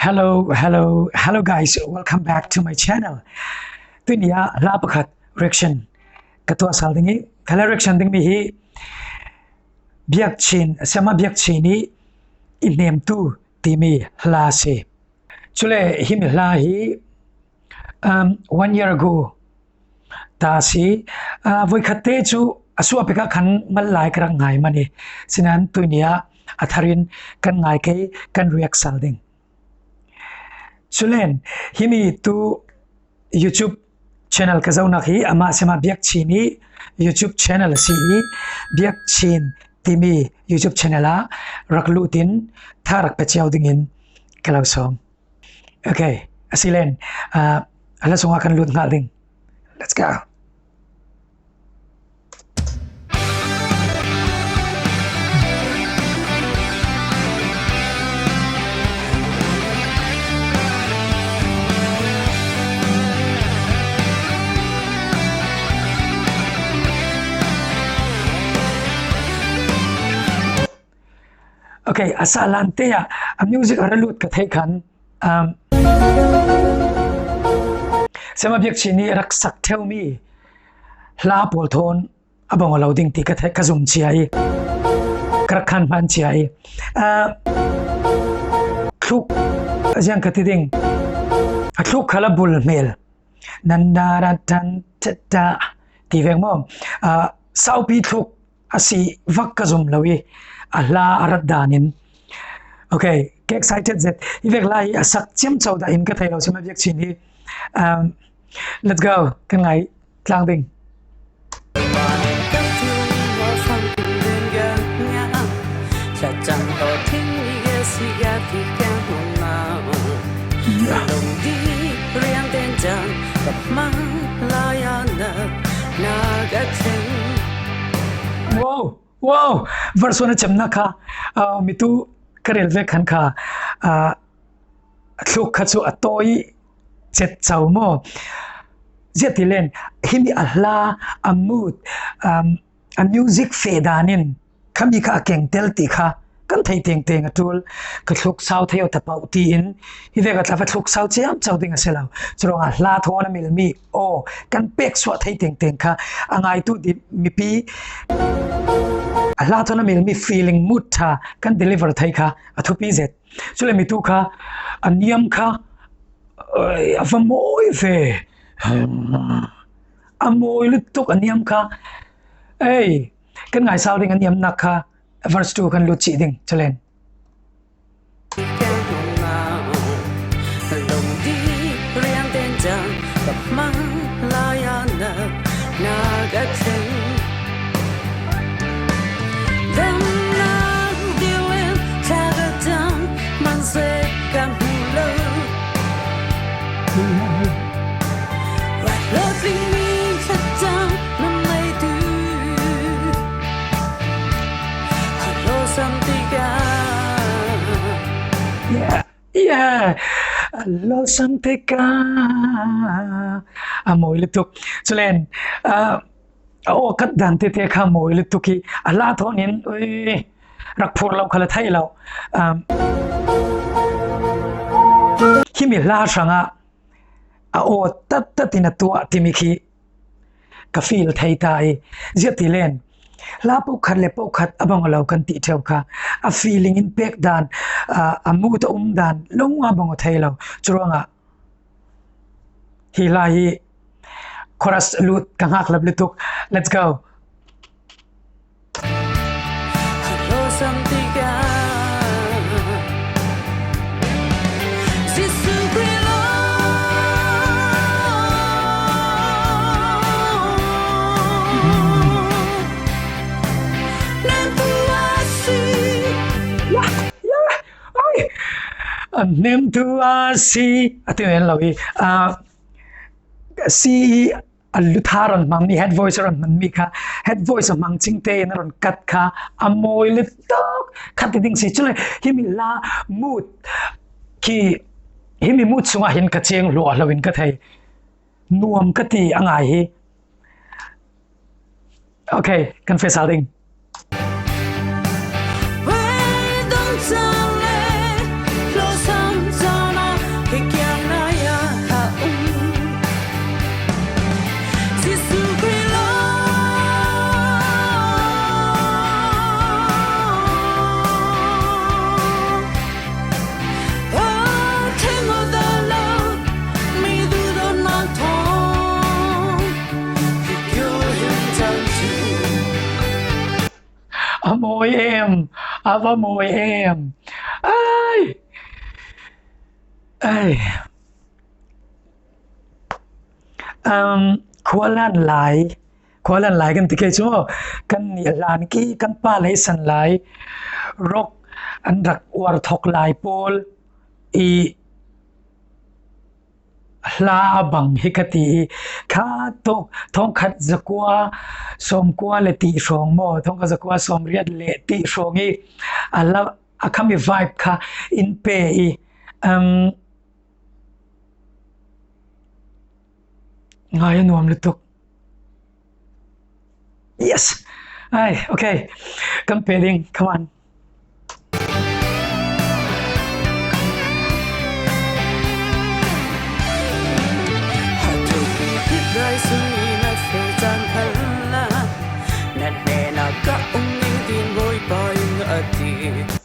Hello, hello, hello guys, welcome back to my channel. Tunia hla pakhat reaction ka tuah sal ding i khala reaction ding mi hi biak chin sema biak chin i i hnem tu timi hla si. Chule hi mi hla hi um, one year ago ta si. Uh, voikhat te chu asua peka khan mal lai ka rak ngai mani. Sinan tunia atharin kan ngai ke kan react sal ding. Chulen himi tu YouTube channel ka zonak hi ama sema biak chin i YouTube channel si i biak chin timi YouTube channel ah rak lutin tha rak pe chiao ding in ka lo som. Okay, asilen uh, ala sunga kan lut ngal ding. Let's go. Okay, asalan te ah a music a ra lut ka theih khan um, Sema Biak Chin nih rak sak theumi hla pawl thawn a bong lo ding ti ka theih ka zum chia i ka rak khan hman chia i uh, thluk aziang ka ti ding a thluk khala bul hmel nan na ra tan ta ti veng mo uh, saupi thluk a si vak ka zum lo i a hla a rat dan in okay ka excited zet hi vek lai a sak chiam cho da in ka thei lo sima biak chin hi um, let's go kan ngai tlang ding Wow, wow, verse 1 chemna kha uh, mitu karel ve khan kha uh, thluk kha chu atoi chet chau mo zetilen himi a hla a mood um, a music fe danin khami kha a keng tel ti kha kan thei teng teng a tul ka thluk sau thei ta pau ti in hi ve ka tla va thluk sau chiam chau ding a se lo churong a hla thon a mil mi o kan pek suah thei teng teng kha a ngai tu di mipi a hla thon a mil mi feeling mood tha kan deliver thei kha a thupi zet chule mi tu kha a niam kha a va mawi ve a mawi lutuk a niam kha ei kan ngai sau ding a niam nak kha verse 2 kan lut chih ding chalen Yeah, yeah. Lo samtika a mawi lutuk chulen a aw kat dan te te kha mawi lutuk hi a la thon in ui rak phur lo khala thai lo hi mi hla hranga a aw tat tat in a tuah timi khi ka feel thei ta i zia ti len hla pokhat le pokhat a bang lo kan ti theu kha a feeling in pek dan a mu ta um dan lung a bang thei lo chuanga hi hla hi chorus lut ka ngak lap lutuk let's go Nem tu a si ati men lo i si a lutha ron hmang mi head voice ron hman mi kha head voice hmang ching te in ron cut kha a mawi le tuk khat ti ding si chule hi mi la mood khi hi mi mood chungah hin ka cheng hluah lo in ka thei nuam ka ti a ngai hi okay kan face ding mawi em ava mawi em ai ai um khualan lai khualan lai kan ti ke chu kan ni hlan ki kan pa lei san lai rock an rak uar thok lai pawl i Hla a bang hi ka ti i kha tuk thongkhat zakua sawmkua le ti hrawng maw thongkhat zakua sawmriat le ti hrawng i a la a khami vibe kha in pe i um, ngai a nuam lutuk. Yes. Ai, okay. Kan pe ding. Come on.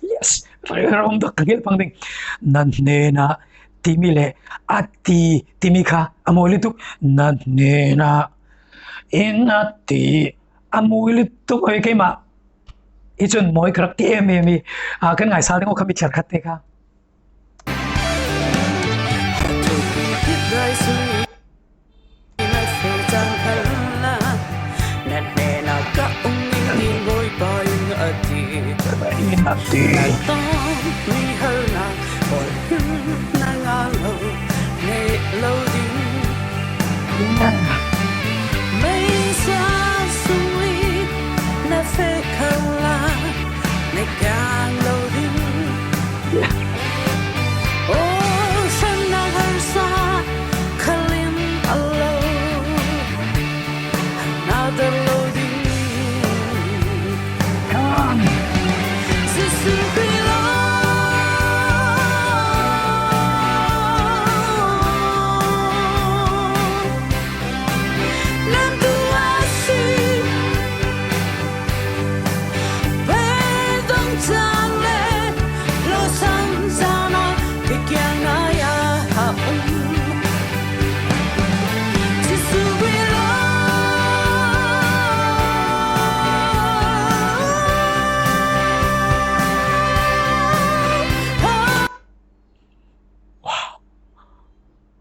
Yes, rom dak ka ngil pang ding. Nan hnena timi le ati timi kha amoi lutuk nan hnena in ati amoi lutuk oi keima Hi cun mawi ka rak ti emem i kan ngaisal ding aw kha mitthlar khat te kha.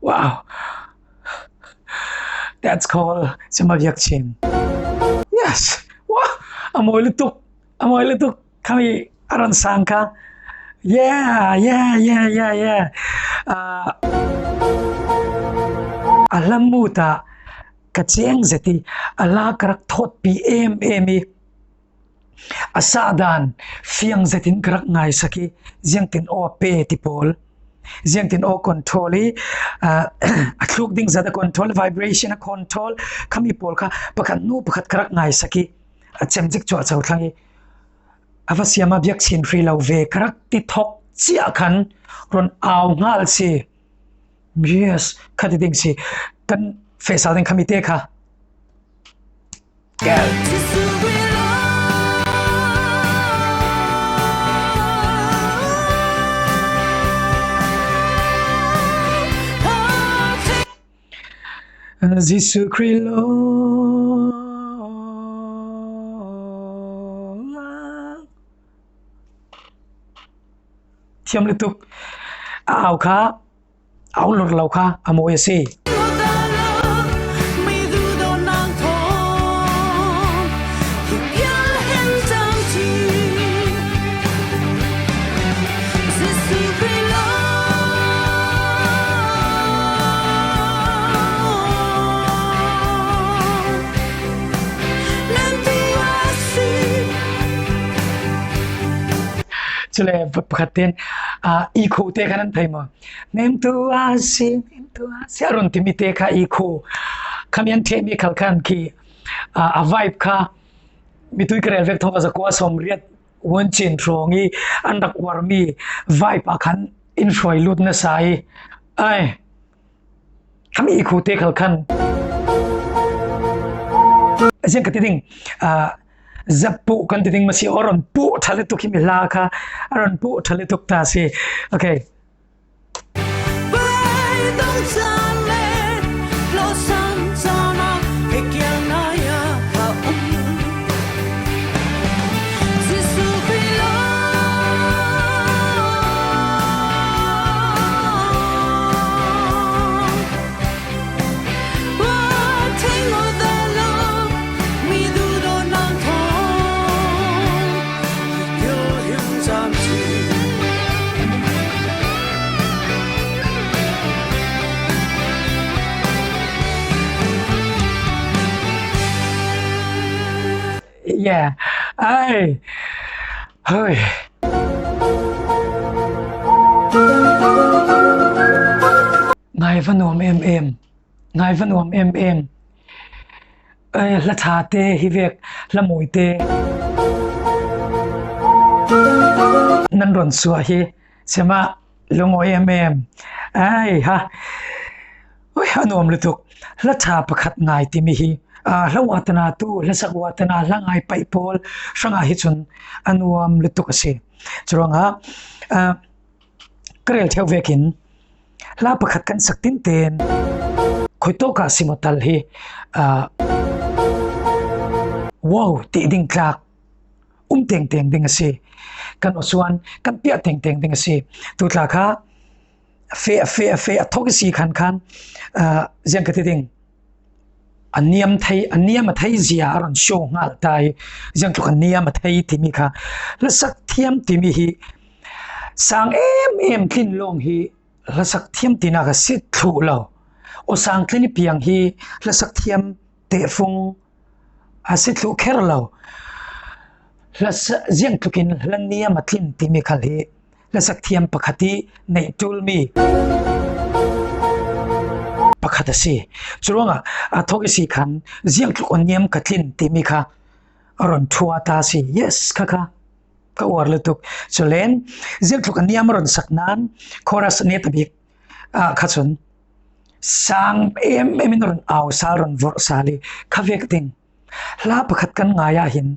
Wow. That's called Sima Chin. Yes. Wow. Amoy lutuk. Amoy lutuk. Kami aron sang ka. Yeah, yeah, yeah, yeah, yeah. Uh, alam mu ta ka chiang zeti ala karak thot pi em em i A sah dan fiang zet in ka rak ngaisak i ziangtin aw a pe ti pawl. Ziangtin aw control i a thluk ding zat a control, vibration a control khami pawl kha pakhat hnu pakhat ka rak ngaisak i a cemcik cu a cothlang i a va siam ah biakchin hri lo ve ka rak ti thok ciah khan ron au hngal si. Yes, khati ding si. Kan fesal ding khami te kha. Jesuh Khrih lawng Thiam lutuk. A au kha au lor lo kha a mawi a si. Cule pakhat ten i kho te khan an thei maw Nemtu a si, nemtu a si a run timi te kha i khu. Khami an thehmi khal khan khi a vibe kha mitui ka rel vek thong za kwa som riat wan chin throng i an rak uarmi vibe ah khan in hruai lut na sa i ai khami i khu te khal khan asian ka ti ding zap pu kan ti ding ma si oron pu thale tuk hi mi hla kha aron pu thale tuk ta si okay Yeah. Ai. Hoi. Ngai va nuam em em. Ngai va nuam em em. Ai hla tha te hi vek hla mawi te. Nan rawn suah hi chema lungawi em em. Ai ha. Ui a nuam lutuk. Hla tha pakhat ngai timi hi hla uatana tu hla sak uatana hla ngai paih pawl hrangah hi cun a nuam lutuk a si. Curuangah ka rel theu ve khin hla pakhat kan sak tin tein khoi tawk ah simaw tal hi wow ti ding tlak um tengteng ding a si. Kan aw suan kan piah tengteng ding a si. Tu tla kha fe a fe a fe a thok si khan khan ziang ka ti ding a niam thei a niam a thei zia a ron show ngal tai ziang tluk a niam a thei timi kha hlasak thiam timi hi sang em em tlin long hi hlasak thiam tinak a si thlu lo o sang tlin piang hi hlasak thiam tehfung a si thlu kher lo ziang tlukin hla niam a tlin timi khal hi hlasak thiam pakhat i neih ṭulmi pakhat a si. Curuangah a thawk i si khan ziang tluk on niam ka tlin timi kha a ron ṭhua ta si. Yes, kha kha ka uar lutuk. Culen ziang tluk a niam a ron sak nain chorus ne tabik ah kha cun sang em em in ron au sal ron vorh sal i kha vek ding. Hla pakhat kan ngai ahhin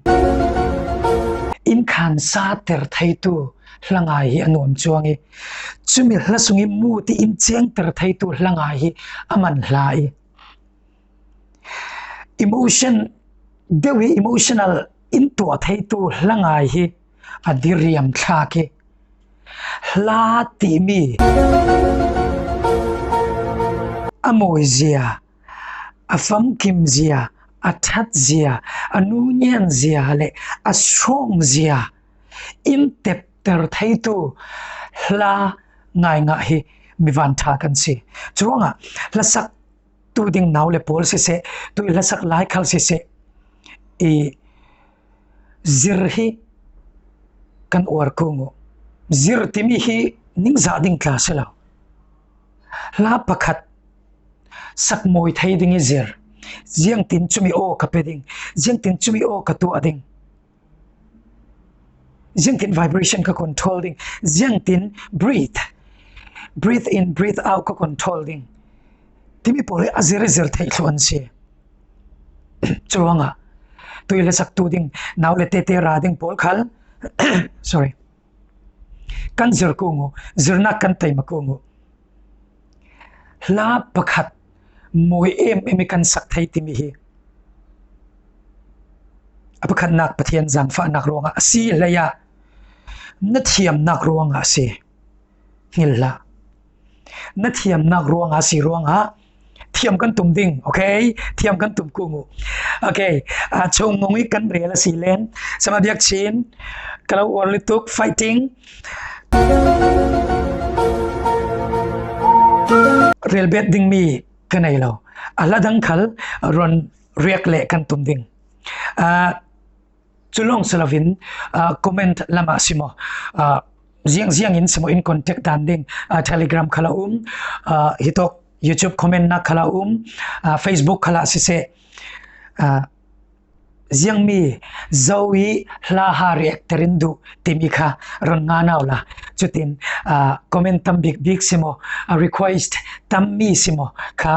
innkhan sater theitu hla ngai hi a nuam cuang i cumi hla sung i mu ti in cengter theitu hla ngai hi a man hla i emotion deuh i emotional in tuah theitu hla ngai hi a diriam thlak i hla timi a mawi zia A famkim zia, a ṭhat zia, a nungian zia le a strong zia in tepter theitu hla ngaingah hi mi vanṭha kan si. Curuangah hlasak tu ding nau le pawl siseh, tu i hlasak lai khal siseh, i zir hi kan uar ko mu. Zir timi hi ningzah ding tla si lo. Hla pakhat sak mawi thei ding i zir. Ziangtin cumi aw ka pe ding. Ziangtin cumi aw ka tuah ding. Ziangtin vibration ka control ding. Ziangtin breathe. Breathe in, breathe out ka control ding. Timi pawl hi a zir i zir theih thlu an si. Curuangah tui le sak tu ding nau le tete ra ding pawl khal sorry kan zir ko ngu zirnak kan teima ko ngu Hla pakhat mawi emem i kan sak thei timi hi a pakhatnak Pathian zaangfahnak ruangah a si hlei ah na thiamnak ruangah a si. Hngilh hlah. Na thiamnak ruangah a si ruangah thiam kan tum ding okay thiam kan tum ku mu okay a chung nung i kan rel a si len sama biak chin kalo uar lituk fighting rel bet ding mi ka nei lo a hla dang khal ron riak le kan tum ding Cu lawng si loin comment lam ah simaw ziangziang in simaw in contact dan ding Telegram khala um hitok YouTube comment nak khala um Facebook khala siseh ziangmi zo i hla ha react terin duh timi kha ron nga nau la cutin comment tam bik bik simaw request tammi simaw kha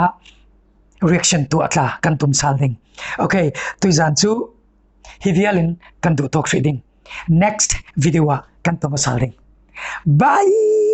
reaction tuah tla kan tum sal ding okay tuizan cu hi vial in kan duh tawk hrih ding next video ah kan tong sal ding bye.